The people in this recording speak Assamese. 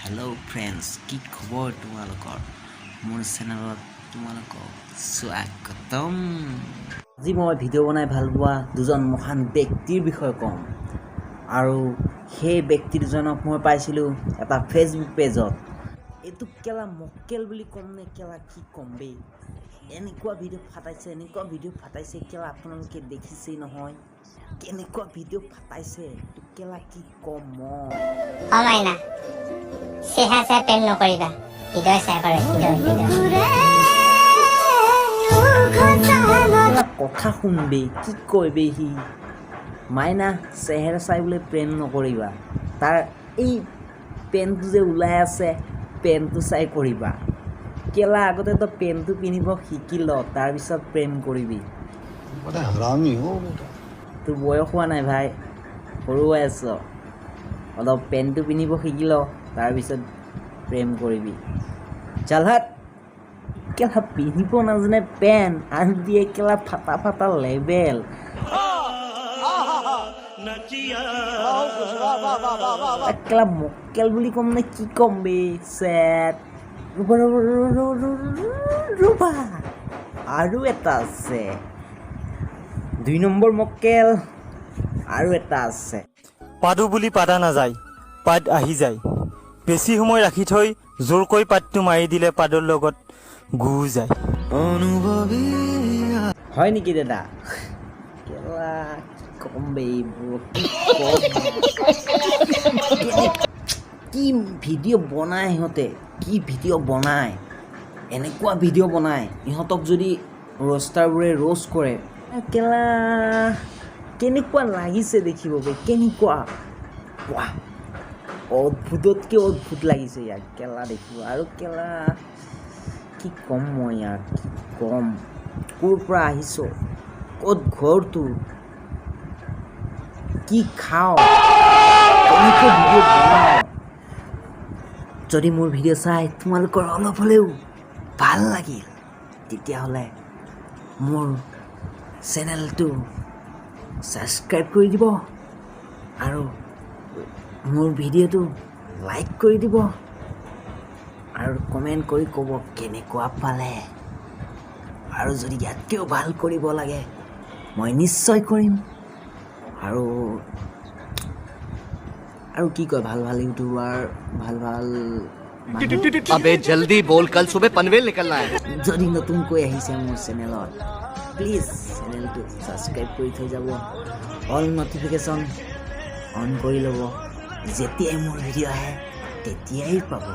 হেল্ল' ফ্ৰেণ্ডছ, কি খবৰ তোমালোকৰ? মোৰ চেনেলত তোমালোকক স্বাগতম। আজি মই ভিডিঅ' বনাই ভাল পোৱা দুজন মহান ব্যক্তিৰ বিষয়ে ক'ম আৰু সেই ব্যক্তি দুজনক মই পাইছিলোঁ এটা ফেচবুক পেজত। এইটো কেলা মক্কেল বুলি ক'ম নে কেলা কি ক'ম বে? এনেকুৱা ভিডিঅ' ফাটাইছে, এনেকুৱা ভিডিঅ' ফাটাইছে কেলা, আপোনালোকে দেখিছেই নহয় কেনেকুৱা ভিডিঅ' ফাটাইছে। এইটো কেলা কি ক'ম মই? অ মাইনা, চেহেৰা চাই প্ৰেম নকৰিবা, হৃদয় চাই কৰে, হৃদয়, হৃদয়। কেলা কথা শুনবে, কি কয়বে সি? মাইনা, চেহেৰা চাই বোলে প্ৰেম নকৰিবা, তাৰ এই পেণ্টটো যে ওলাই আছে, পেণ্টটো চাই কৰিবা। কেলা, আগতে তই পেণ্টটো পিন্ধিব শিকি ল, তাৰপিছত প্ৰেম কৰিবি। बड़ा हरामी हो बेटा। তোৰ বয়স হোৱা নাই ভাই, সৰু হৈ আছ। অলপ পেণ্টটো পিন্ধিব শিকি ল, তাৰপিছত প্ৰেম কৰিবি। চালহাত কেলা, পিন্ধিব নাজানে পেণ্ট আৰু দিয়ে কেলা ফাটা ফাটা লেবেল। তাক কেলা মক্কেল বুলি ক'ম নে কি ক'ম বে? চেট, ৰ'বা ৰ'বা ৰ'বা ৰ'বা, আৰু এটা আছে। 2 নম্বৰ মক্কেল আৰু এটা আছে। পাদো বুলি পাদা নাযায়, পাদ আহি যায়। বেছি সময় ৰাখি থৈ জোৰকৈ পাতটো মাৰি দিলে পাদৰ লগত গু যায়। হয় নেকি দাদা? কেলা কি ক'ম বে এইবোৰ, কি ক'ম? কি ভিডিঅ' বনায় ইহঁতে, কি ভিডিঅ' বনায়, এনেকুৱা ভিডিঅ' বনায়। ইহঁতক যদি ৰ'ষ্টাৰবোৰে ৰ'ষ্ট কৰে কেলা, কেনেকুৱা লাগিছে দেখিব বে, কেনেকুৱা? ৱাহ, অদ্ভুততকৈ অদ্ভুত লাগিছে ইয়াক কেলা দেখিব। আৰু কেলা কি ক'ম মই ইয়াক, কি ক'ম? ক'ৰ পৰা আহিছ, ক'ত ঘৰ তোৰ, কি খাৱ, কেনেকৈ ভিডিঅ' বনাৱ? যদি মোৰ ভিডিঅ' চাই তোমালোকৰ অলপ হ'লেও ভাল লাগিল, তেতিয়াহ'লে মোৰ চেনেলটো ছাবস্ক্ৰাইব কৰি দিব আৰু মোৰ ভিডিঅ'টো লাইক কৰি দিব আৰু কমেণ্ট কৰি ক'ব কেনেকুৱা পালে। আৰু যদি ইয়াতকৈও ভাল কৰিব লাগে, মই নিশ্চয় কৰিম। আৰু কি কয়, ভাল ভাল ইউটিউবাৰ, ভাল ভাল মানুহ अबे जल्दी बोल, कल सुबह पनवेल निकलना है। যদি নতুনকৈ আহিছে মোৰ চেনেলত, প্লিজ চেনেলটো ছাবস্ক্ৰাইব কৰি থৈ যাব, অল নটিফিকেশ্যন অন কৰি ল'ব। যেতিয়াই মোৰ ভিডিঅ' আহে, তেতিয়াই পাব।